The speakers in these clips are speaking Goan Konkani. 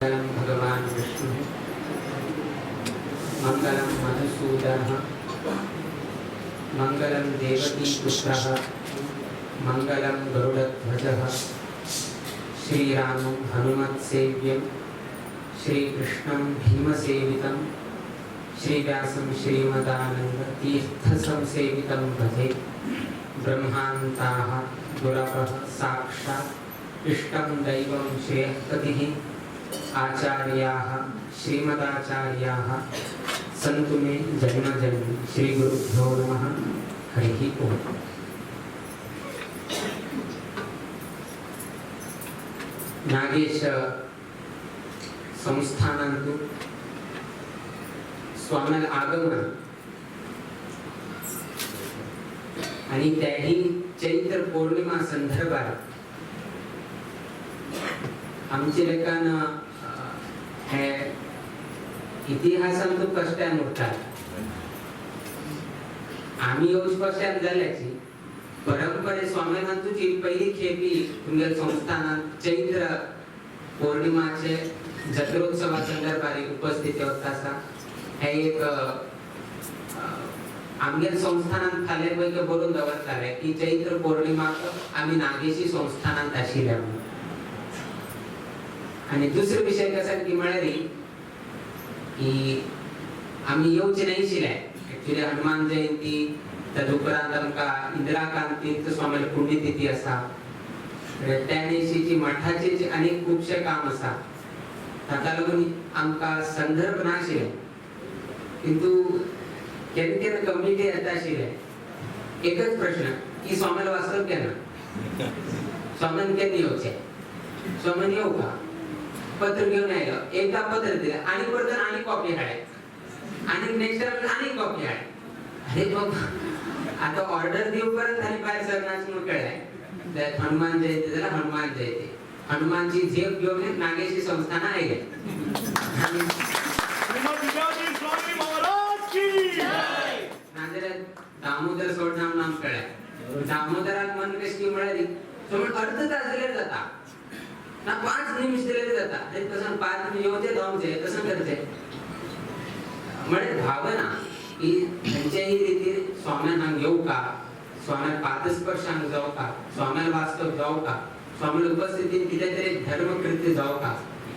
मंगलं भगवान विष्णु, मंगलं मधुसूदनः, मंगलं देवकीपुत्रः, मंगलं गरुडध्वजः, श्रीरामं हनुमत्सेव्यं, श्रीकृष्णं भीमसेवितं, श्रीव्यासं श्रीमदानन्दतीर्थसंसेवितं भजे। ब्रह्मान्ताः गुरवः साक्षात् इष्टं दैवं श्रेयःपतिः, आचार्याः श्रीमदाचार्याः सन्तु मे जन्म जन्म। श्रीगुरुभ्यो नमः। हरिः ओम्। नागेश संस्थानांतु स्वाम्याल आगमन आणि त्याही चैत्र पौर्णिमा संदर्भात आमचे लेखान हे इतिहासांत फर्स्ट टायम उरता। आमी येवचे फर्स्ट टायम जाल्याची परंपरे स्वाम्यान तुजी पहिली खेपी तुमगे संस्थानात चैत्र पौर्णिमाचे जत्रोत्सवा संदर्भात उपस्थित होता आसा। हे एक आमगे संस्थानात फाल्यां पळय बरोवन दवरताले की चैत्र पौर्णिमाक आमी नागेशी संस्थानात आशिल्ले म्हणून। आनी दुसरो विशय कसा की म्हळ्यार की आमी येवचे नाशिल्ले। एक्चुअली हनुमान जयंती तद उपरांत आमकां इंदिराकांत तीर्थ स्वामीले पुण्यतिथी आसा, त्या दिशीची मठाचे जे आनीक खुबशे काम आसा, ताका लागून आमकां संदर्भ नाशिल्ले। किंतु केन्ना केन्ना कमिटी येता आशिल्ले, एकच प्रश्न की स्वामीला वास्तव केन्ना, स्वामीन केन्ना येवचें, स्वामीन येवं का? पत्र घेवन आयलो, एकदा पत्र दिलें आनी परत आनी कॉपी हाडले आनी नेक्स्ट टायम आनी कॉपी हाडले। अरे बाबा, आता ऑर्डर दिवपर्यंत आनी भायर सरनाच म्हणून कळ्ळें। हनुमान जयंती जाल्यार हनुमान जयंती, हनुमानची झेप घेवन नागेशी संस्थानां आयले। नाजाल्यार दामोदर सोडना म्हणून आमकां कळ्ळें। दामोदराक मन कशी म्हळ्यार समज अर्द तास दिल्यार जाता ना, 5 निमिष दिल्यार जाता। तसं 5 निमिष येवचे धांवचे तसं करचे म्हळ्यार भावना की खंयच्याय रितीर स्वाम्यान हांगा येवका, स्वाम्यान पादस्पर्शांक जावका, स्वाम्यान वास्तव जावका, स्वाम्यान उपस्थितीन कितें तरी धर्मकृत्य जावका।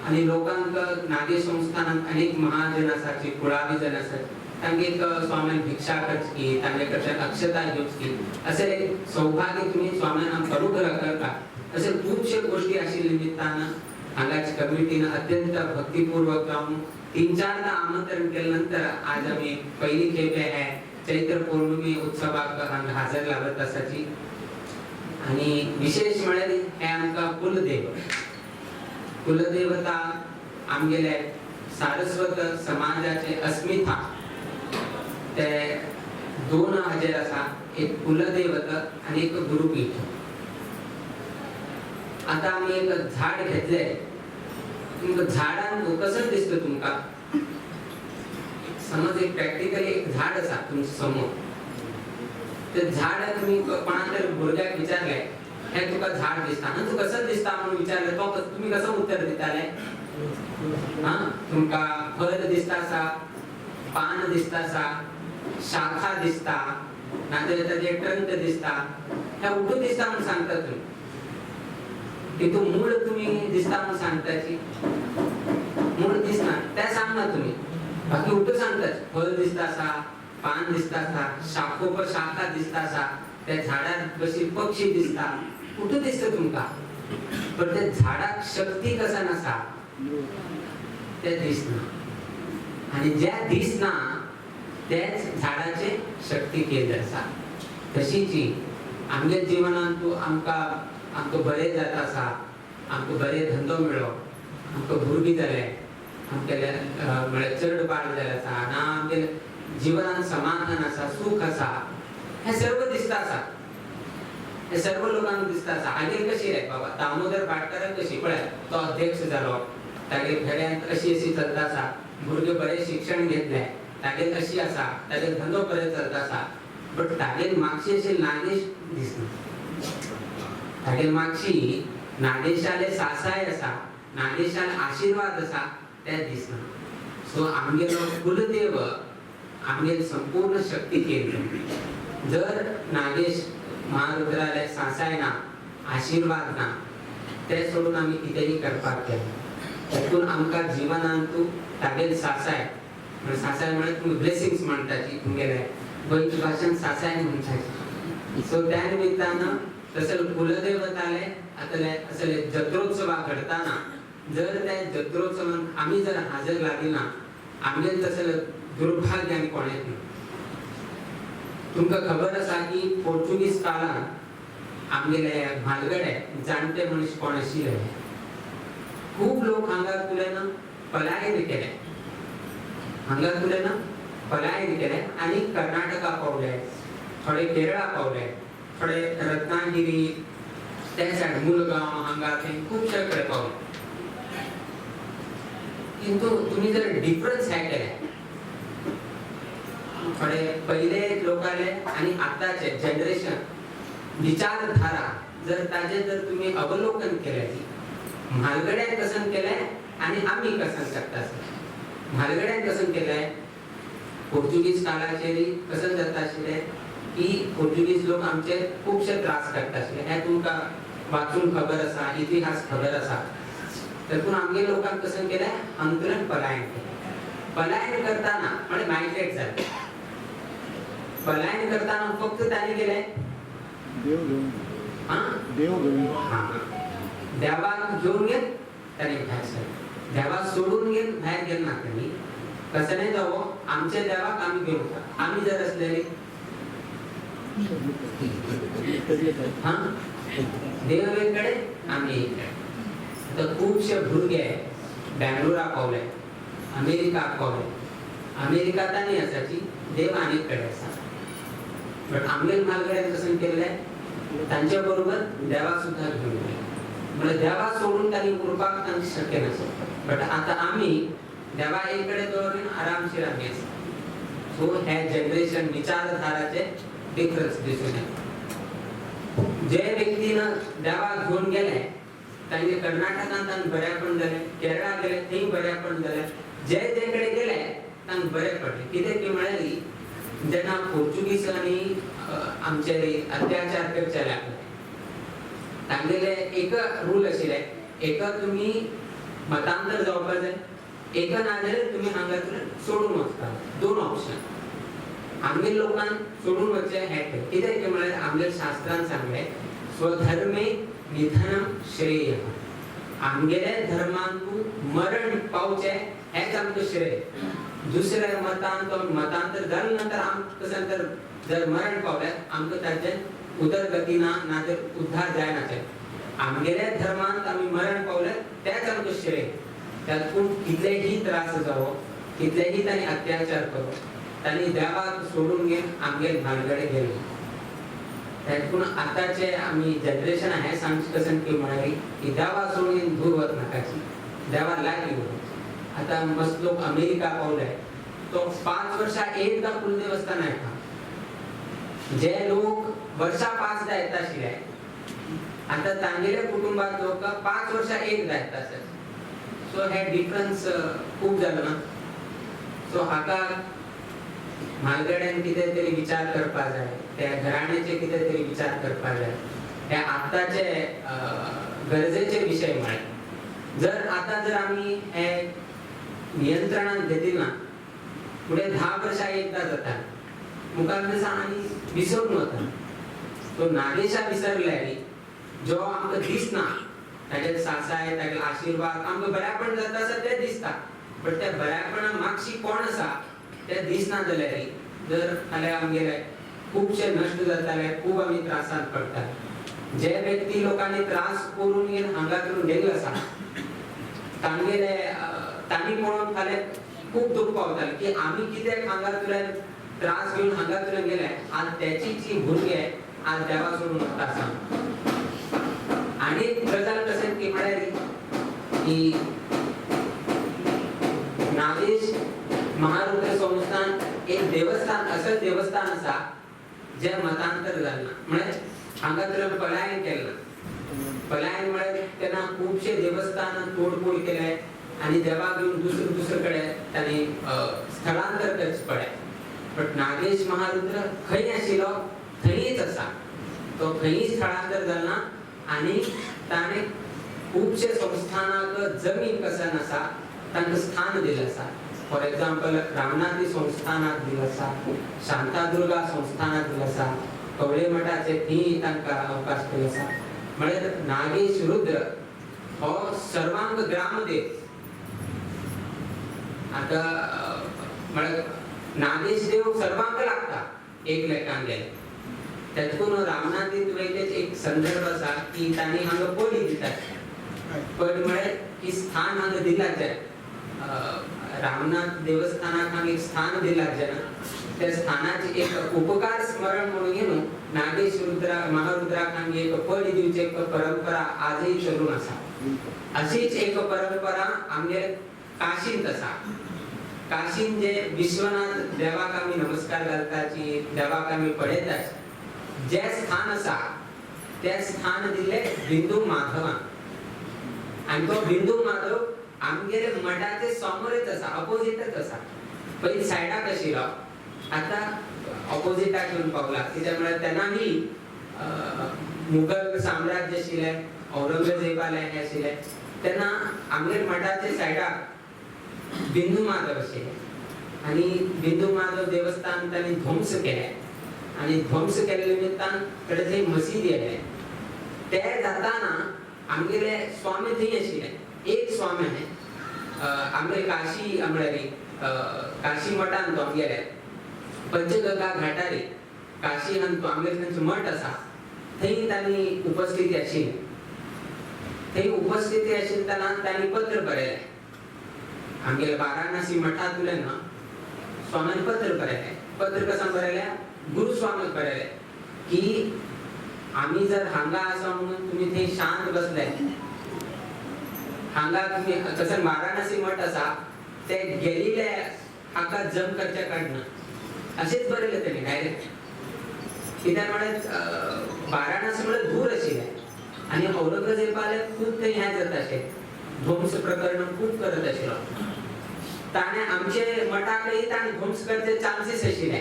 आनी लोकांक नागेश संस्थानांत अनेक महाजन आसाची, कुळावी जन आसात, तांगे एक स्वाम्यान भिक्षा करची, तांगे कडच्यान अक्षता घेवची, अशें एक सौभाग्य तुमी स्वाम्यान आमकां अनुग्रह करता। अशे खुबशे गोश्टी आशिल्ले निमित्तान हांगाची कमिटीन अत्यंत भक्तिपूर्वक जावन 3-4 आमंत्रण केले नंतर आज आमी पहिली खेपे हे चैत्र पौर्णिमे उत्सवाक हांगा हाजर लागत आसाची। आनी विशेष म्हळ्यार हे आमकां कुलदेव, कुलदेवता आमगेले सारस्वत समाजाचे अस्मिता ते 2 हाजेर आसा, एक कुलदेवता आनी एक गुरुपीठ। आता आमी एक झाड घेतले, तुमकां झाडान कसं दिसता तुमकां? समज एक प्रॅक्टिकली एक झाड आसा तुमच्या समोर, ते झाड तुमी कोणा तरी भुरग्याक विचारले हे तुका झाड दिसता ना, तूं कसं दिसता म्हणून विचारले, तो तुमी कसं उत्तर दिताले? हा, तुमकां फळ दिसता आसा, पान दिसता आसा, शाखा दिसता, नाजाल्यार ताजे ट्रंक दिसता, हे उठून दिसता म्हणून सांगता तुमी, किंतु मूळ तुमी दिसता म्हणून सांगताची मूळ दिसना ते सांगना तुमी, बाकी उठून सांगतात फळ दिसता आसा, पान दिसता आसा, शाखोपर शाखा दिसता आसा, त्या झाडार बशी पक्षी दिसता, उठून दिसता तुमकां, पण त्या झाडाक शक्ती कसा नासा ते दिसना। आनी ज्या दिसना तेच झाडाचे शक्ती केंद्र आसा। तशीच आमगे जिवनांत तूं आमकां आमकां बरें जाता आसा, आमकां बरें धंदो मेळ्ळो, आमकां भुरगीं जाले, आमगेले म्हळ्यार चड बाळ जालें आसा, ना आमगेले जिवनांत समाधान आसा, सूख आसा, हें सर्व दिसता आसा, हें सर्व लोकांक दिसता आसा। हागेर कशी रे बाबा दामोदर भाटकाराक कशी पळय तो अध्यक्ष जालो, तागेर घरांत अशी अशी चलता आसा, भुरगे बरें शिक्षण घेतलें, तागेर अशी आसा, तागेर धंदो बरें चलता आसा, बट तागेर मागशी अशी नागेश दिसना। तागेर मागशी नागेशाले सासाय आसा, नागेशान आशीर्वाद आसा ते दिसना. सो आमगेलो कुलदेव आमगेल संपूर्ण शक्ती केंद्र. जर नागेश महारुद्राले सासाय ना, आशीर्वाद ना, ते सोडून आमी कितेंय करपाक जाय. तातूंत आमकां जिवनांतू तागेल सासाय, सासाय म्हळ्यार तुमी ब्लेसिंग्स म्हणटाची तुमगेले गोंयची भाशेन सासाय म्हणटाची. सो त्या निमित्तान तसले कुलदेवताले आतां असले जत्रोत्सवा घडताना जर त्या जत्रोत्सवान आमी जर हाजर लागना आमगेल तसले दुर्भाग्य आनी कोणेच ना. तुमकां खबर आसा की पोर्तुगीज काळान आमगेले म्हालगडे जाणटे मनीस कोण आशिल्ले, खूब लोक हांगा तुल्यान पलायन केले, हांगा तुल्यान पलायन केले आनी कर्नाटका पावले, थोडे केरळा पावले, थोडे रत्नागिरी त्या सायड मुलगांव हांगा थंय खुबशे कडेन पावले. किंतु तुम्ही जर डिफरन्स हे केले थोडे पहिले लोकाले आणि आताचे जनरेशन विचारधारा जर ताजे जर तुम्ही अवलोकन केले, म्हालगड्यान कसन केले आणि आमी कसन करता. म्हालगड्यान कसन केले, पोर्तुगीज काळाचेर कसन जाता आशिल्ले की पोर्तुगीज लोक आमचे खुबशे त्रास करता आशिल्ले, हे तुमकां वाचून खबर आसा, इतिहास खबर आसा. तातूंत आमगे लोकांक कसन केलें, हांगातल्यान पलायन केलें. पलायन करताना म्हणजे मायग्रेट जाले. पलायन करताना फक्त तांणी केलें देव घेऊन, देव घेऊन, देवाक घेऊन घेत तांणी भायर सरले. देवाक सोडून घेत भायर गेले ना तांणी. कसं नाही जावं, आमच्या देवाक आमी घेवन वता. आमी जर असलेली हा देव एकडे आमी एकडे. आतां खुबशे भुरगे बेंगलोराक पावले, अमेरिकाक पावले. अमेरिका तांणी आसाची, देव आनीक कडेन आसा. बट आमगेल म्हालगड्यान कशें केल्लें, तांचे बरोबर देवाक सुद्दां घेवन गेले. म्हणल्यार देवाक सोडून तांणी उरपाक तांकां शक्य नासलें. बट आतां आमी देवा एक कडेन दवरून आरामशीर आमी आसा. सो हे जनरेशन विचारधाराचे डिफरन्स दिसून येता. जे व्यक्तीन देवाक घेवन गेले तांचे कर्नाटकांत तांकां बऱ्यापण जालें, केरळा गेले थंय बऱ्यापण जालें, जे जे कडेन गेले तांकां बरें पडलें. कितें की म्हळ्यार जेन्ना पोर्तुगीजांनी आमचे अत्याचार करचे लागले, तांगेले एक रूल आशिल्ले, एक तुमी मतांतर जावपा जाय, एक नाजाल्यार तुमी हांगातल्यान सोडून वचपा. दोन ऑप्शन. आमगे लोकांक सोडून वचचें हें कितें की म्हळ्यार आमगे शास्त्रान सांगलें स्वधर्मे निधनम श्रेय. आमगेले धर्मांतू मरण पावचें हेंच आमकां श्रेय. दुसऱ्या मतान तो मतांतर जालें नंतर आमकां कशें तर जर मरण पावल्यार आमकां ताचें उदरगती ना, ना तर उद्धार जायना. आमगेल्या धर्मांत आमी मरण पावल्यार तेंच आमकां श्रेय. तातूंत कितलेही त्रास जावो, कितलेही तांणी अत्याचार करो, तांणी देवाक सोडून घेवन आमगेर म्हालगडे गेले. तातूंत आतांचे आमी जनरेशन हें सांगचें कशें की म्हळ्यार की देवा सोडून दूर वचनाकाची, देवा लागीं वचची. आतां मस्त लोक अमेरिका पावले तो 5 वर्सां एकदां कुलदेवस्थान येता. जे लोक वर्सां 5दा येता आशिल्ले आतां तांगेल्या कुटुंबात लोक 5 वर्सां एकदां येता आसत. सो हे डिफरन्स खूब जालो ना. सो हाका म्हालगड्यान कितें तरी विचार करपा जाय, त्या घराण्याचे कितें तरी विचार करपा जाय. हे आतांचे गरजेचे विशय म्हळ्यार जर आतां जर आमी हे नियंत्रणान घेतली ना, फुडें 10 वर्सां एकदां जाता, मुखार दिसा आनी विसरून वता. तो नागेशा विसरल्यार जो आमकां दिसना, ताजे सासाय, तागे आशिर्वाद आमकां बऱ्यापण जाता आसा तें दिसता, बट त्या बऱ्यापणा मागशी कोण आसा तें दिसना जाल्यार जर फाल्यां आमगेले खुबशे नश्ट जाताले, खूब आमी त्रासांत पडटा. जे व्यक्ती लोकांनी त्रास करून घेवन हांगा करून गेल्ले आसा तांगेले तांणी पळोवन फाल्यां खूब दुःख पावताले की आमी कित्याक हांगातल्यान त्रास घेवन हांगातल्यान गेले, आज त्याची जी भुरगे आज देवा सोडून वता आसा. आनी एक गजाल कशें की म्हळ्यार की नागेश महारुद्र संस्थान एक देवस्थान असं देवस्थान आसा जे मतांतर जालें ना, म्हळ्यार हांगातल्यान पलायन केलें ना. पलायन म्हळ्यार तेन्ना खुबशे देवस्थान तोडफोड केले आनी देवाक घेवन दुसरे दुसरे कडेन तांणी स्थलांतर करचें पडलें. बट नागेश महारुद्र खंय आशिल्लो थंयच आसा, तो खंयी स्थलांतर जालना आनी ताणें खुबशे संस्थानाक जमीन कसन आसा तांकां स्थान दिलें आसा. फॉर एग्जाम्पल रामनाथी संस्थानाक दिलें आसा, शांतादुर्गा संस्थानाक दिलें आसा, कवळे मठाचे थंय तांकां अवकाश दिलो आसा. म्हळ्यार नागेश रुद्र हो सर्वांग ग्रामदेव. आतां म्हळ्यार नागेश देव सर्वांक लागता एक लेखान गेले. तेतून रामनाथीत वयतेच एक संदर्भ आसा की तांणी हांगा पडी दितात. पड म्हळ्यार की स्थान हांगा दिलां जें रामनाथ देवस्थानाक हांगा एक स्थान दिलां जेन्ना त्या स्थानाचे एक उपकार स्मरण म्हणून न्हू नागेश रुद्रा महारुद्राक हांगा एक पड दिवची एक परंपरा आजय चलून आसा. अशीच एक परंपरा आमगे काशींत आसा. काशीन जे विश्वनाथ देवाक आमी नमस्कार घालताची, देवाक आमी पळयताची, जे स्थान आसा ते स्थान दिल्ले बिंदू माधवान आनी तो बिंदू माधव आमगेले मठाचे समोरच आसा, अपोजिटच आसा. पयलीं सायडाक आशिल्लो, आतां ऑपोजिटाक येवन पावला. कित्याक म्हळ्यार तेन्ना ही मुगल साम्राज्य आशिल्लें, औरंगजेबाले हें आशिल्लें, तेन्ना आमगेले मठाचे सायडाक बिंदू माधव आशिल्लें आनी बिंदू माधव देवस्थान तांणी ध्वंस केलें आनी ध्वंस केल्ले निमित्तान कडेन थंय मशिदी आयलें. ते जाताना आमगेले स्वामी थंय आशिल्ले, एक स्वामी आमगेले काशी म्हळ्यार काशी मठान तो आमगेले पंचगंगा घाटारी काशी हांगा तो आमगेले थंयचो मठ आसा थंय तांणी उपस्थिती आशिल्ली. थंय उपस्थिती आशिल्ली तेन्ना तांणी पत्र बरयलें आमगेले वाराणसी मठांतल्यान ना स्वामीन पत्र बरयलें. पत्र कसं बरयलें? गुरुस्वामीक बरयलें की आमी जर हांगा आसा म्हणून तुमी थंय शांत बसले, हांगा तुमी तसं वाराणसी मठ आसा ते गेलिले हाका जम करच्या काडना अशेंच बरयलें तेणी डायरेक्ट. कित्याक म्हळ्यार वाराणसी म्हळ्यार दूर आशिल्लें आनी औरंगजेबाले खूब थंय हें जाता अशें ध्वंस प्रकरण खूब करत आशिल्लो. ताणें आमचे मठाकय ताणें ध्वंस करचे चान्सीस आशिल्ले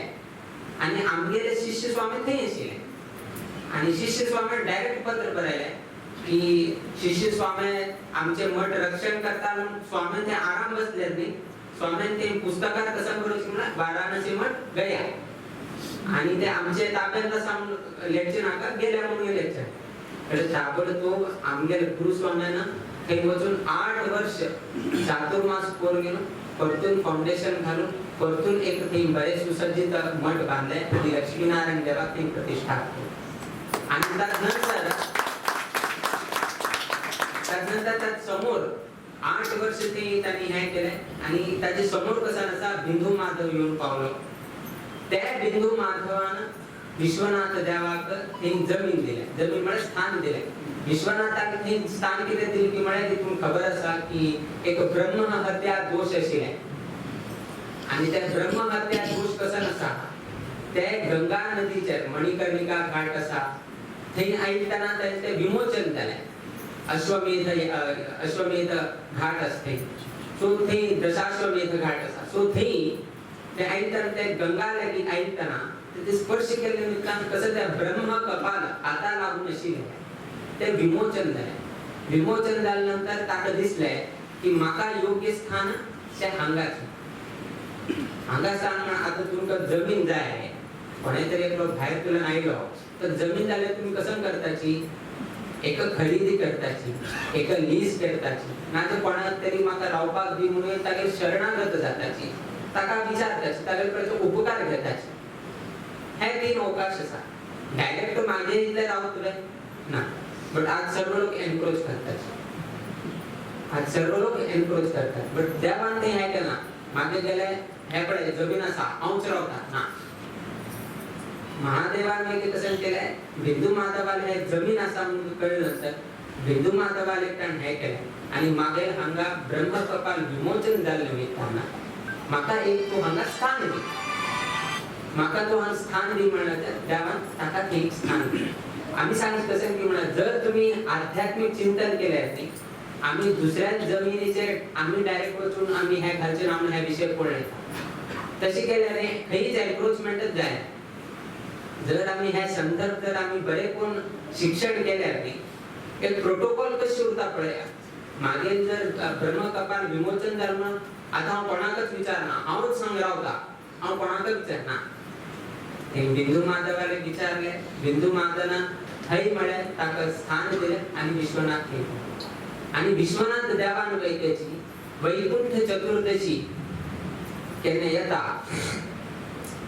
आनी आमगेले शिष्य स्वामी थंय आशिल्ले आनी शिष्य स्वामी डायरेक्ट पत्र बरयलें की शिष्य स्वामी आमचे मठ रक्षण करता म्हणून स्वामी ते आराम बसले न्ही, स्वामीन ते पुस्तकात कसं बरोवचें म्हळ्यार वाराणसी मठ गया आनी ते आमचे ताब्यांत आसा म्हणून लेक्चर नाका गेल्या म्हणून लेक्चर. ताबडतोब आमगेले गुरुस्वाम्यान थंय वचून 8 वर्ष चातुर्मास करून गेलो, परतून फाउंडेशन घालून परतून एक थंय बरे सुसज्जित मठ बांदले आनी लक्ष्मीनारायण देवाक थंय प्रतिष्ठा केली. आनी तदनंतर त्यात समोर 8 वर्ष ते त्यांनी हे केले आणि त्याच्या समोर कसा नसा बिंदू माधव येऊन पावलो. त्या बिंदू माधवान विश्वनाथ देवाक थंय जमीन दिले, जमीन म्हळ्यार स्थान दिले. विश्वनाथाक थंय स्थान कितें दिलें की म्हळ्यार तितून खबर आसा की एक ब्रह्महत्या दोश आशिल्लें आनी त्या ब्रह्महत्या दोश कसो आसा ते गंगा नदीचेर मणिकर्णिका घाट आसा थंय आयतना तांचें तें विमोचन जालें. अश्वमेध अश्वमेध घाट आसा थंय, सो थंय दशाश्वमेध घाट आसा, सो थंय ते आयतना ते गंगा लागीं आयतना ते स्पर्श केल्ले निमित्तान कसं त्या ब्रह्म कपाल हाता लागून आशिल्लें ते विमोचन जालें. विमोचन जाल्या नंतर ताका दिसलें की म्हाका योग्य स्थान तें हांगाच, हांगा स्थान म्हण आतां तुमकां जमीन जाय, कोणें तरी एकलो भायर तुल्यान आयलो तर जमीन जाल्यार तुमी कसं करताची, एक खरेदी करताची, एक लीज करताची, ना तर कोणाक तरी म्हाका रावपाक दी म्हणून तागेर शरणागत जाताची, ताका विचारताची, तागेर कडेन उपकार घेताची. हे 3 अवकाश आसा. डायरेक्ट मागे इतले रावतले ना, बट आज सर्व लोक एनक्रोच करतात, आज सर्व लोक एनक्रोच करतात. बट देवान थंय हें केलां, मागे गेले हे पळय जमीन आसा हांवच रावता ना. महादेवान मागीर कशें केलें, बिंदू माधवाले हे जमीन आसा म्हणून कळ्ळें नंतर बिंदू माधवाले ताणें हें केलें आनी मागीर हांगा ब्रह्मकपाल विमोचन जाल्लें निमित्तान म्हाका एक तूं हांगा स्थान दी, म्हाका तूं हांगा स्थान दी म्हणल्यार देवान ताका थंय स्थान दिलें. आमी सांग कशें की म्हणल्यार जर तुमी आध्यात्मीक चिंतन केलें न्ही, आमी दुसऱ्या जमिनीचेर आमी डायरेक्ट वचून आमी हे घालचे ना म्हणून हे विशय पळयता, तशें केल्यार न्ही खंयच एन्क्रोचमेंटच जायना. जर आमी हे संदर्भ जर आमी बरें करून शिक्षण केल्यार न्ही, एक प्रोटोकॉल कशें उरता पळया. मागीर जर ब्रह्मकपाल विमोचन जालें म्हणून आतां हांव कोणाकच विचारना, हांवूच संग रावता, हांव कोणाकच विचारना. बिंदू माधवाले विचारले, बिंदू माधवान थंय म्हळ्यार ताका स्थान दिलें आनी विश्वनाथ थंय. आनी विश्वनाथ देवान वैद्याची वैकुंठ चतुर्दशी केन्ना येता,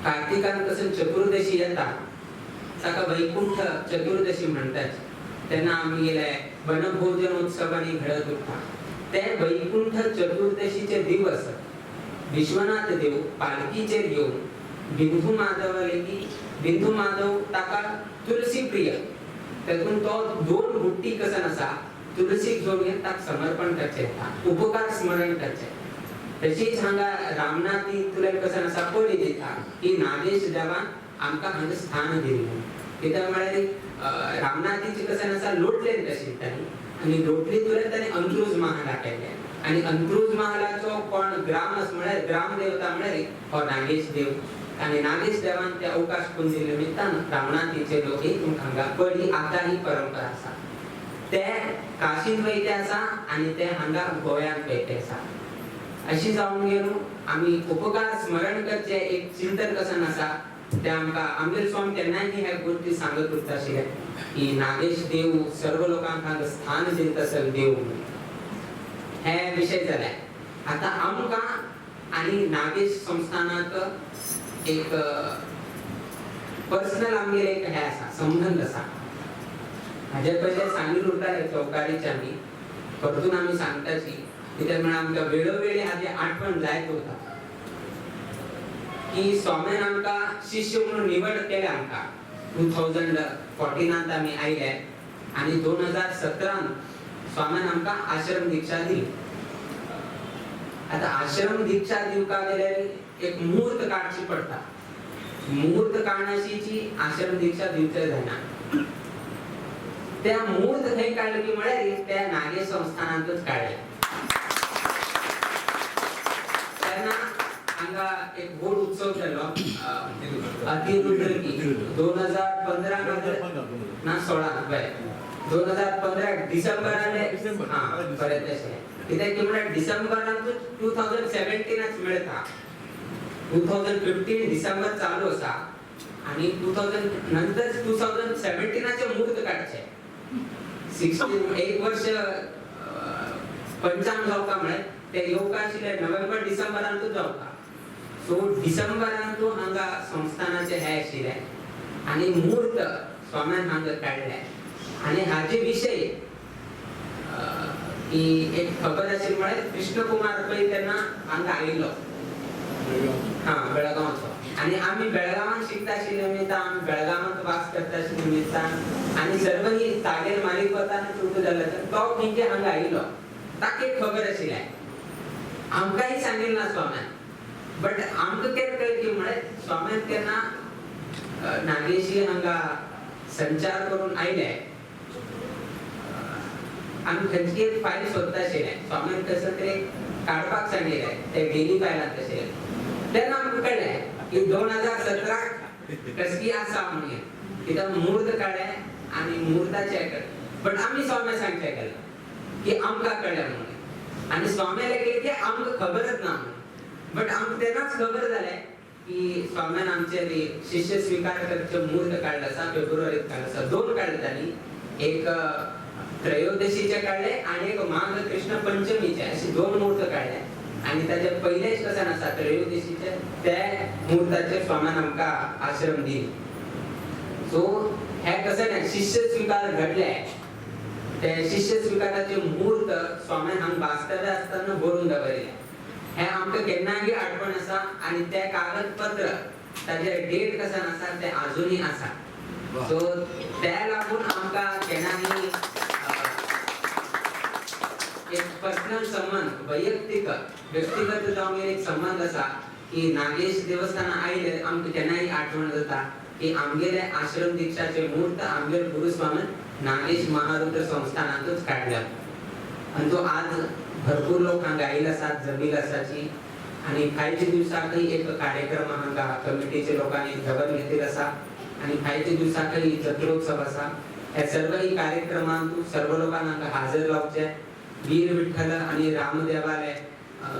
कार्तिकान कसं चतुर्दशी येता ताका वैकुंठ चतुर्दशी म्हणतात. तेन्ना आमी गेले वनभोजन उत्सवानी घडत उरता. ते वैकुंठ चतुर्दशीचे दिवस विश्वनाथ देव पालखीचेर येवन बिंदू माधवाले की बिंदू माधव ताका तुलसी प्रिय, तेतून तो दोन गुट्टी कसन आसा तुलसीक घेवन येवन ताका समर्पण करचें, उपकार स्मरण करचें. तशीच हांगा रामनाथी तुला कसन आसा पळी दिता की नागेश देवान आमकां हांगा स्थान दिल्लें. कित्याक म्हळ्यार रामनाथीचे कसन आसा लोटलेन तशी तांणी आनी लोटली तुला तांणी अंत्रुज महाला केले आनी अंत्रुज महालाचो कोण ग्राम आसा म्हळ्यार ग्रामदेवता म्हळ्यार हो नागेश देव. आनी नागेश देवान ते अवकाश करून दिल्ले निमित्तान रामनाथीचे लोक तुमकां हांगा पळी आतां ही परंपरा आसा. ते काशींत वयते आसा आनी ते हांगा गोंयांत वयते आसा. अशी जावन गेलो आमी उपकार स्मरण करचे एक चिंतन कसन आसा ते आमकां आमगेर स्वामी केन्नाय ह्या गोश्टी सांगत उरता आशिल्ले की नागेश देव सर्व लोकांक हांगा स्थान दिता आसल देव म्हणून. हे विशय जाले. आतां आमकां आनी नागेश संस्थानाक एक पर्सनल आमगेर एक हे आसा संबंद आसा. हाजे पयले सांगीत उरताले चौकारीचे आमी परतून आमी सांगताची, कित्याक म्हळ्यार आमकां वेळोवेळी हाजी आठवण जायत उरता की स्वाम्यान आमकां शिष्य म्हणून निवड केल्या. आमकां 2014 आमी आयले आनी 2017 स्वाम्यान आमकां आश्रम दीक्षा दिली. आतां आश्रम दीक्षा दिवपाक गेल्यार एक मुहूर्त काडची पडटा. मुहूर्त काडनाशीची आश्रम दीक्षा दिवचे जायना. त्या मुहूर्त खंय काडले की म्हळ्यार त्या नागेश संस्थानांतच काडले. तेन्ना हांगा एक व्हड उत्सव जालो अतिरुद्र की 2015 ना 16 बरें 2015 डिसेंबरान हां बरें तशें कित्याक की म्हळ्यार डिसेंबरांतूच 2017 मेळटा. 2015 डिसेंबर चालू आसा आनी 2000 नंतर 2017 मुहूर्त काडचे. 16 एक वर्ष पंचांग जावका म्हळ्यार ते येवका आशिल्ले नोव्हेंबर डिसेंबरांतूच जावका. सो डिसेंबरांतू हांगा संस्थानाचे हे आशिल्ले आनी मुहूर्त स्वाम्यान हांगा काडले. आनी हाजे विशय की एक खबर आशिल्ली म्हळ्यार कृष्णकुमार पै तेन्ना हांगा आयिल्लो, हां बेळगांवचो. आनी आमी बेळगांवांत शिकता आशिल्ले निमित्तान आमी बेळगांवांत वास करता आशिल्ले निमित्तान आनी सर्व ही तागेर मारीक वताना चुटू जाले तर तो खंयचे हांगा आयिल्लो ताका एक खबर आशिल्लें. आमकांय सांगिल्लें ना स्वाम्यान, बट आमकां केन्ना कळ्ळें की म्हळ्यार स्वाम्यान केन्ना नागेशी हांगा संचार करून आयले. आमी खंयची एक फायल सोदता आशिल्ले, स्वाम्यान कसं तरी काडपाक सांगिल्लें ते डेली फायलांत आशिल्लें. तेन्ना आमकां कळ्ळें की 2017 कसली आसा म्हणून कित्याक मुहूर्त काडलें आनी मुहूर्ताचें कळ्ळें. बट आमी स्वाम्या सांगचें केलें की आमकां कळ्ळें म्हणून आनी स्वाम्याले गेले की आमकां खबरच ना म्हणून. बट आमकां तेन्नाच खबर जालें की स्वाम्यान आमचे शिष्य स्विकार करचे मुहूर्त काडले आसा, फेब्रुवारीत काडले आसा. दोन काडले तांणी, एक त्रयोदशीचे काडले आनी एक माघ कृष्ण पंचमीचे, असे दोन मुहूर्त काडले. आनी ताचे पयलेच कशें आसा त्रयोदशीचे ते मुहूर्ताचेर स्वाम्यान आमकां आश्रम दिली. सो हे कशें ना शिष्य स्विकार घडले, ते शिष्य स्विकाराचे मुहूर्त स्वाम्यान हांगा वास्तव्य आसतना बरोवन दवरिल्ले. हे आमकां केन्नाय आठवण आसा आनी ते कागदपत्र ताजे डेट कशें आसा ते आजुनूय आसा. सो ते लागून आमकां केन्नाय एक पर्सनल संबंध, वैयक्तीक व्यक्तिगत जावन एक संबंध आसा की नागेश देवस्थान आयले आमकां केन्नाय आठवण जाता की आमगेले आश्रम दीक्षाचे मुहूर्त आमगेले गुरुस्वामी नागेश महारुद्र संस्थानातच काडल्या. आणि तो आज भरपूर लोक हांगा आयिल्ले आसात, जमील आसाची. आणि फायच्या दिवसाकय एक कार्यक्रम हांगा कमिटीचे लोकांनी जबर घेतलेला आसा आणि फायच्या दिवसाकय जत्रोत्सव आसा. ह्या सर्वही कार्यक्रमांतू सर्व लोकांना हांगा हाजर रावचे. वीर विठ्ठल आणि रामदेवाले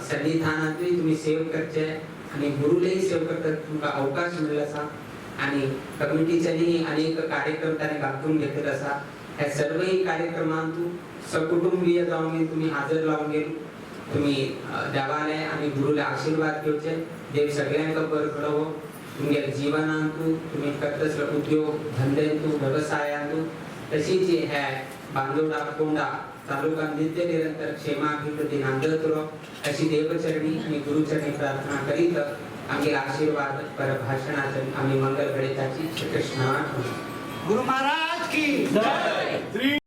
सन्निधानातूय तुम्ही सेव करचे आणि गुरुलेही सेव करतात तुमका अवकाश मिळला आसा. आणि कमिटीच्यांनी अनेक कार्यक्रम त्याने घालून घेतलेला आसा. ह्या सर्वही कार्यक्रमांतू सकुटुंबीय जावन तुम्ही हाजर लावून गेलो. तुम्ही देवाले आणि गुरुले आशीर्वाद घेवचे. देव सगळ्यांक बरं घडोवो. तुमगे जीवनांतू तुम्ही करतसले उद्योग धंद्यांतू व्यवसायांतू तशीच ह्या बांदोडा फोंडा तालुका नित्य निरंतर क्षेमाभिवृद्धी नांदत रो अशी देवचरणी आणि गुरुचरणी प्रार्थना करीत आमगे आशीर्वाद पर भाषणाचे आम्ही मंगल घडयताची. श्रीकृष्ण गुरु महाराज की जय.